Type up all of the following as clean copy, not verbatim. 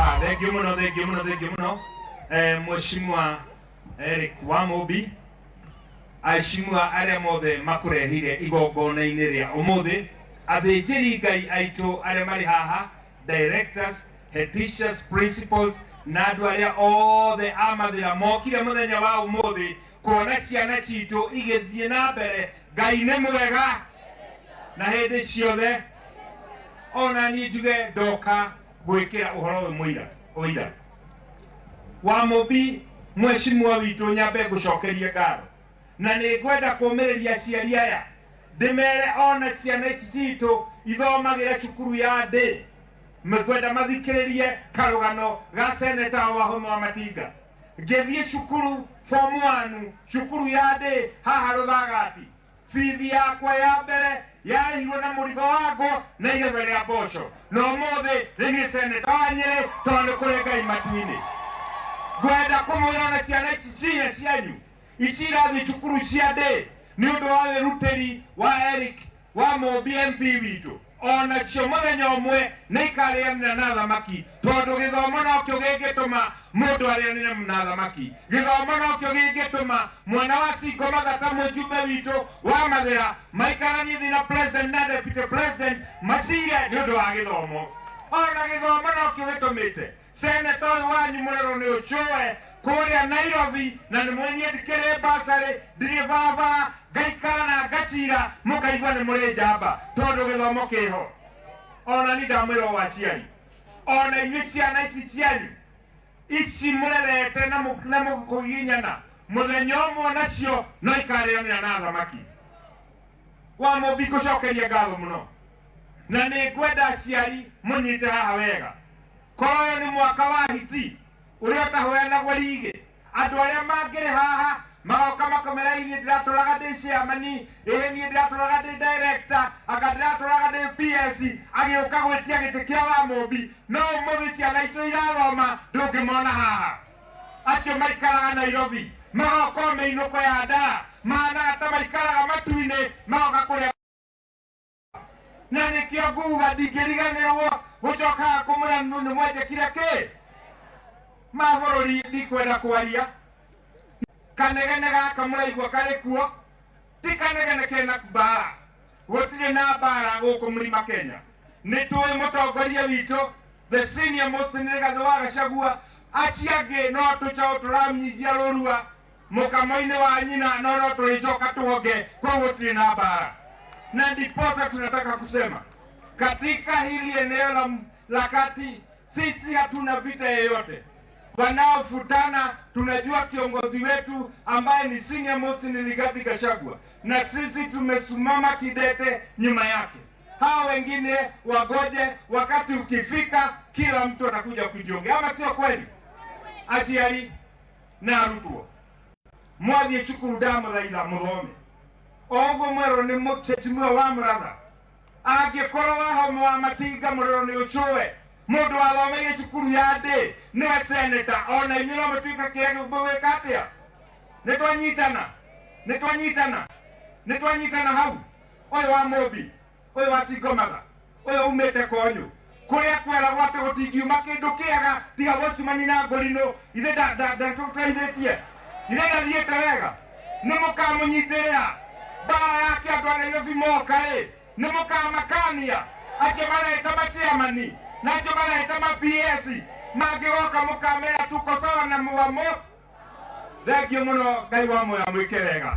Thank you muno, thank you muno, thank you muno. Mheshimiwa Eric Wamũmbi, aheshimiwa arĩa mothe makũrehire igongona-inĩ rĩa ũmũthĩ, athĩnjĩri Ngai aitũ arĩa marĩ haha, directors, head teachers, principals na andũ arĩa othe a Mathĩra mokire mũthenya wa ũmũthĩ kuona ciana citũ igĩthiĩ na mbere. Ngai nĩ mwega na hĩndĩ ciothe. Ona niĩ njuge ndoka gwĩkĩra ũhoro ũyũ mũira ũira wa Mũmbi. Mheshimiwa witũ, nyambe ngũcokerie ngatho na nĩ ngwenda kũmĩrĩria aciari aya, ndĩmere ona ciana ici citũ ithomagĩra cukuru ya ndĩ ngwenda mathikĩrĩrie karũgano ga seneta Wahome wa Matinga. Ngĩthiĩ cukuru form 1, cukuru ya ndĩ haha Rũthagati, bithi yakwa ya mbere yarĩhirwo na mũrigo wa ngũ na igetha rĩa mboco, na ũmũthĩ nĩ niĩ seneta wa Nyĩrĩ, tondũ nĩ kũrĩ Ngai matu-inĩ. Ngwenda kũmwĩra na ciana ici cinya cianyu ici irathiĩ cukuru cia ndĩ, nĩ ũndũ wa wĩrutĩri wa Eric wa Mũmbi MP witũ, onacio mũthenya ũmwe nĩ ikarĩanĩra na thamaki, tondũ gĩthomo nokĩo gĩngĩtũma mũndũ arĩanĩre na thamaki. Gĩthomo nokĩo gĩngĩtũma mwana wa Cingo Mathata, mũjumbe witũ wa Mathĩra, maikaranie thĩ na president na deputy president macire nĩ ũndũ wa gĩthomo. Ona gĩthomo nokĩo gĩtũmĩte seneta ũyũ wanyu mũrero nĩ ũcũe kũrĩa Nairobi, na nĩ mwenie ndikĩrĩ basarĩ, ndirĩ barabara, ngaikara na ngacira, mũkaigua nĩ mũrĩ njamba, tondũ gĩthomo kĩho. Ona ni ndamwĩra o aciari, ona inyuĩ ciana ici cianyu ici mũrerete na mũkũgiginyana, mũthenya ũmwe nacio no ikarĩanĩra na thamaki. Wa Mũmbi, ngũcokeria ngatho mũno, na nĩ ngwenda aciari mũnyite haha wega. Korwo ũyũ nĩ mwaka wa hiti ũrĩa ũtahoyanagwo rigĩ, andũ arĩa mangĩrĩ haha magoka makamera, "Niĩ ndĩratũraga ndĩ chairman, ĩĩ niĩ ndĩratũraga ndĩ director, anga ndĩratũraga ndĩ PS," agĩũka gwĩtia gĩtĩ kĩa wa Mũmbi. No ũmũthĩ ciana itũ irathoma, ndũngĩmona haha. Acio maikaraga Nairobi magoka o mĩinũko ya ndara, mahanaga ta maikaraga matu-inĩ, magoka kũrĩa. Na nĩkĩo nguga ndingĩriganĩrwo gũcokaga kũmwĩra nĩ mwenjekire kĩ ma bũrũri. Ndikwenda kwaria kanegene gaka mũraigua karĩ kuo, ti kanegene kena mbara. Gũtirĩ na mbara gũkũ Mlima Kenya. Nĩ tũĩ mũtongoria witũ, the senior most, nĩ Rigathĩ wa Gachagua. Acio angĩ no tũcaũ tũramnyijia rũrua mũkamo-inĩ wa nyina, no tũrĩcoka tuonge. Koguo gũtirĩ na mbara, na ndiposa tunataka kusema katika hili eneo la kati, sisi hatuna vita yeyote. Wanaofutana, tunajua kiongozi wetu ambaye ni senior most ni Rigathi Gachagua, na sisi tumesimama kidete nyuma yake. Hawa wengine wagoje, wakati ukifika, kila mtu atakuja kujiongea, ama sio kweli? Aciari na arutwo, mwathiĩ cukuru, ndamũthaitha mũthome o ũguo mwerwo nĩ mũchechimua wa mũratha. Angĩkorwo Wahoma wa Matinga mũrero nĩ ũcũe, mũndũ wathomeire cukuru ya ndĩ nĩwe seneta, ona inyuĩ no mũtuĩke kĩrĩa mũgwĩka atĩa. Nĩ twanyitana, nĩ twanyitana, nĩ twanyitana hau. Ũyũ wa Mũmbi, ũyũ wa Singomatha, ũyũ umĩte Konyũ, kũrĩa kweragwo atĩ gũtingiuma kĩndũ kĩega tiga gũcimani na ngũrinũ, ithe ndatũteithĩtie, ithe ndathiĩte wega. Nĩ mũkamũnyitĩrĩra mbara yake. Andũ a Nairobi moka rĩ, nĩ mũkamakania acio mareta maciamani na acio mareta ma PS mangĩgoka, mũkamera tuko sawa na mwamo. Thengiũ mũno. Ngai wa moya mwĩke wega.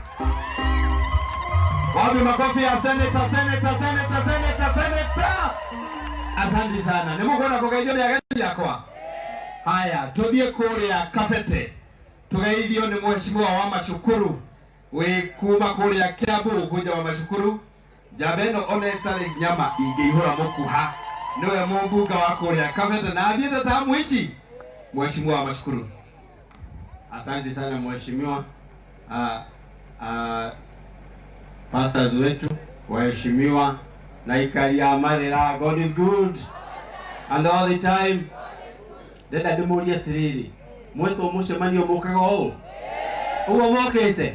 Wapi makofi ya senator, senator, senator, senator, senator? Asante sana. Nĩ mũkwenda kũgeithio nĩ ageni akwa? Haya, tũthiĩ kũrĩa Kabete. Tũgeithio nĩ mheshimiwa wa Macukuru wĩ kuma kũrĩa Kiambu kuja wa Macukuru. Njamba ĩno ona ĩtarĩ nyama ingĩihũra mũkuha. Nĩwe mũmbunge wa kũrĩa Kabete na athiĩte tamu ici. Mheshimiwa wa Macukuru. Asante sana mheshimiwa. Pastors wetu waheshimiwa na ikari ya Mathira, God is good and all the time. Ndenda ndĩmũrie atĩrĩrĩ, mwetwo mũcemanio mũkaga ũũ ũguo mokĩte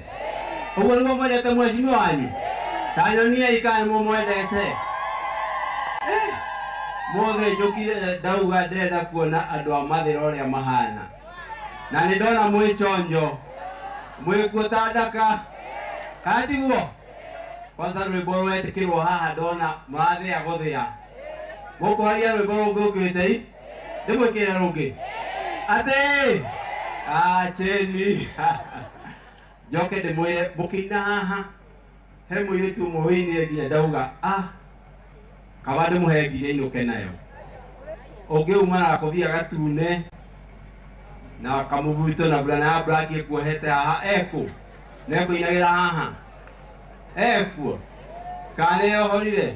ũguo nĩguo mwendete mheshimiwa wanyu? Ta nyoniai kana nĩmũmwendete. Eh. Mothe njũkire ndauga ndĩrenda kuona andũ a Mathĩra ũrĩa mahana. Na nĩ ndona mwĩ chonjo. Mwĩkuo ta ndaka. Kana tiguo? Kwanza rwĩmbo rwetĩkĩrwo haha ndona mũrathĩa gũthĩa. Mũkwaria rwĩmbo rũngĩ ũkĩte i? Ndĩmwĩkĩre rũngĩ. Atĩ! Acheni. Njoke ndĩmwĩre mũkĩina haha he mũirĩtu ũmwe wĩinire nginya ndauga ah kaba ndĩmũhe ngiri ainũke nayo. Ũngĩ uma na gakobia gatune na kamũbuto na burana ya black ekuohete haha ekũ na ekũinagĩra haha ekuo kana nĩeyohorire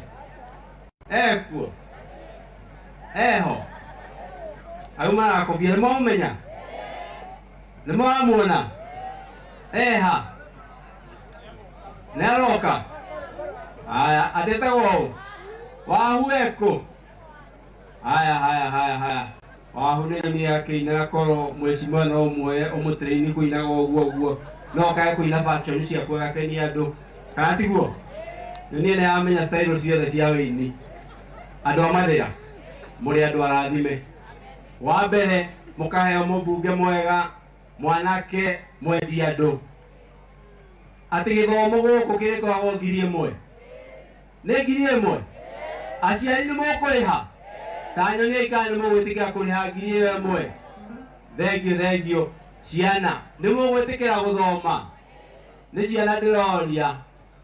ekuo eho auma na gakobia nĩmwamũmenya nĩmwamuona eha nĩaroka haya atĩtagwo ũ Wahu ekũ haya haya haya haya Wahu nĩ nyoni akĩina korwo mheshimiwa no muoye ũmũtraini kũinaga ũguo ũguo no kae kũina fashion ciaku agakenia andũ kana tiguo nyoni ĩno yamenya style ciothe cia wĩini. Andũ a Mathĩra mũrĩ andũ arathime. Wa mbere mũkaheo mũmbunge mwega mwanake mwendi andũ atĩ gĩthomo gũkũ kĩrĩkoragwo 1,000 nĩ 1,000 aciari nĩ mũkũrĩha ta nyoni aikara nĩ mũgwĩtĩkĩra kũrĩha 1,000 thengio thengio ciana nĩ mũgwĩtĩkĩra gũthoma nĩ ciana ndĩroria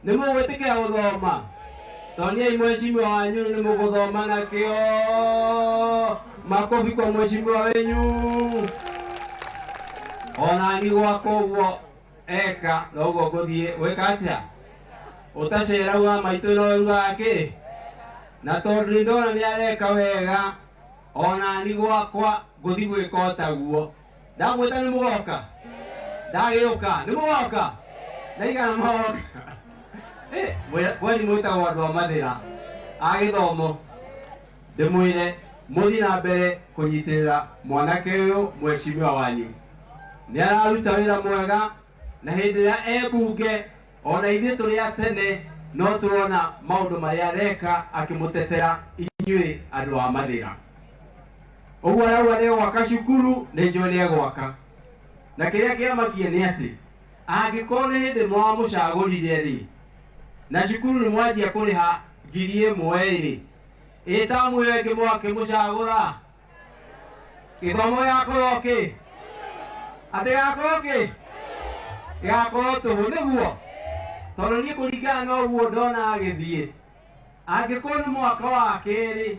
nĩ mũgwĩtĩkĩra gũthoma toniai mheshimiwa wanyu nĩ mũgũthoma nakĩo makobi kwa mheshimiwa wenyu onani gwakwa ũguo eka noguo ngũthiĩ gwĩka atĩa ũtacerauga maitũ no rugaga kĩ na tondũ nĩ ndona nĩ areka wega onani gwakwa ngũthiĩ gwĩka o taguo ndamwĩta nĩ mũgoka ndagĩũka nĩ mũgoka ndaigana moka kweli mwĩtagwo andũ a Mathĩra a gĩthomo ndĩmwĩre mũthiĩ na mbere kũnyitĩrĩra mwanake ũyũ mheshimiwa wanyu nĩ araruta wĩra mwega na hĩndĩ ĩrĩa e mbunge ona ithuĩ tũrĩ a tene no tũrona maũndũ marĩa areka akĩmũtetera inyuĩ andũ a Mathĩra ũguo arauga nĩ egwaka cukuru nĩ njũĩ nĩ egwaka na kĩrĩa kĩamakia nĩ atĩ angĩkorwo nĩ hĩndĩ mwamũcagũrire rĩ na cukuru nĩ mwanjia kũrĩha 1,000 rĩ ĩtamu ĩyo ĩngĩ mwakĩmũcagũra gĩthomo gĩgakorwo kĩ atĩ gĩgakorwo kĩ gĩgakorwo tũhũ nĩguo tondũ niĩ kũringana na ũguo ndona agĩthiĩ angĩkorwo nĩ mwaka wa kerĩ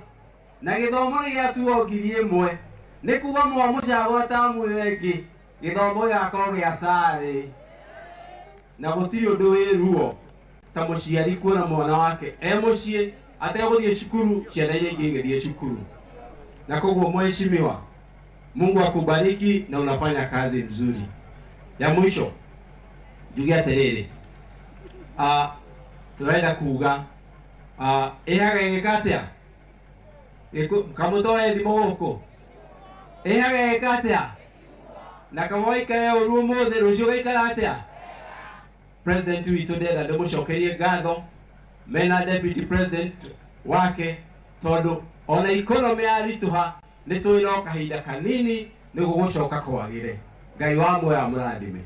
na gĩthomo nĩ gĩatuo 1,000 nĩ kuga mwamũcagũra tamu ĩyo ĩngĩ gĩthomo gĩgakorwo gĩa carĩ na gũtirĩ ũndũ wĩ ruo ta mũciari kuona mwana wake e mũciĩ ategũthiĩ cukuru ciana iria ingĩ igĩthiĩ cukuru na koguo mheshimiwa Mungu akubariki na unafanya kazi mzuri. Ya mwisho njuge atĩrĩrĩ tũrenda kuga ĩhaga ĩgĩka atĩa kamũtoe thimũ gũkũ ĩhaga ĩgĩka atĩa na kama waikare ũru ũmũthĩ rũciũ gaikara atĩa president witũ ndĩrenda ndĩmũcokerie ngatho mena deputy president wake tondũ ona economy yaritũha nĩ tũĩ no kahinda kanini nĩ gũgũcoka kwagĩre Ngai wa muoyo amũrathime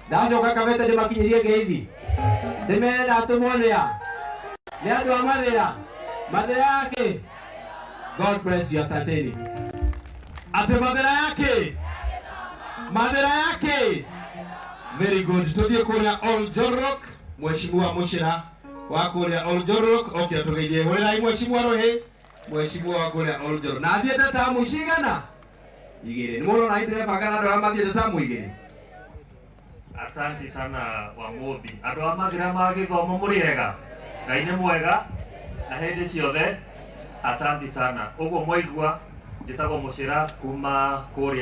ndacoka Kabete ndĩmakinyĩrie ngeithi ndĩmere ndatũmwo nĩ a nĩ andũ a Mathĩra Mathĩra yake God bless you asanteni atĩ Mathĩra yake Mathĩra yake very good tuthiĩ kũrĩa Oljorok mheshimiwa Muchira wa kũrĩa Oljorok oke atũgeithie hũrĩrai mheshimiwa rũhĩ mheshimiwa wa kũrĩa Oljorok na athiĩte tamu cigana igĩrĩ nĩ mũrona nĩ ndĩrebanga na andũ arĩa mathiĩte tamu igĩrĩ. Asante sana Wamobi. Andũ a Mathĩra ma gĩthomo mũrĩ ega? Ngai nĩ mwega na hĩndĩ ciothe. Asante sana. Ũguo mwaigua njĩtagwo Mũcĩra kuma kũrĩa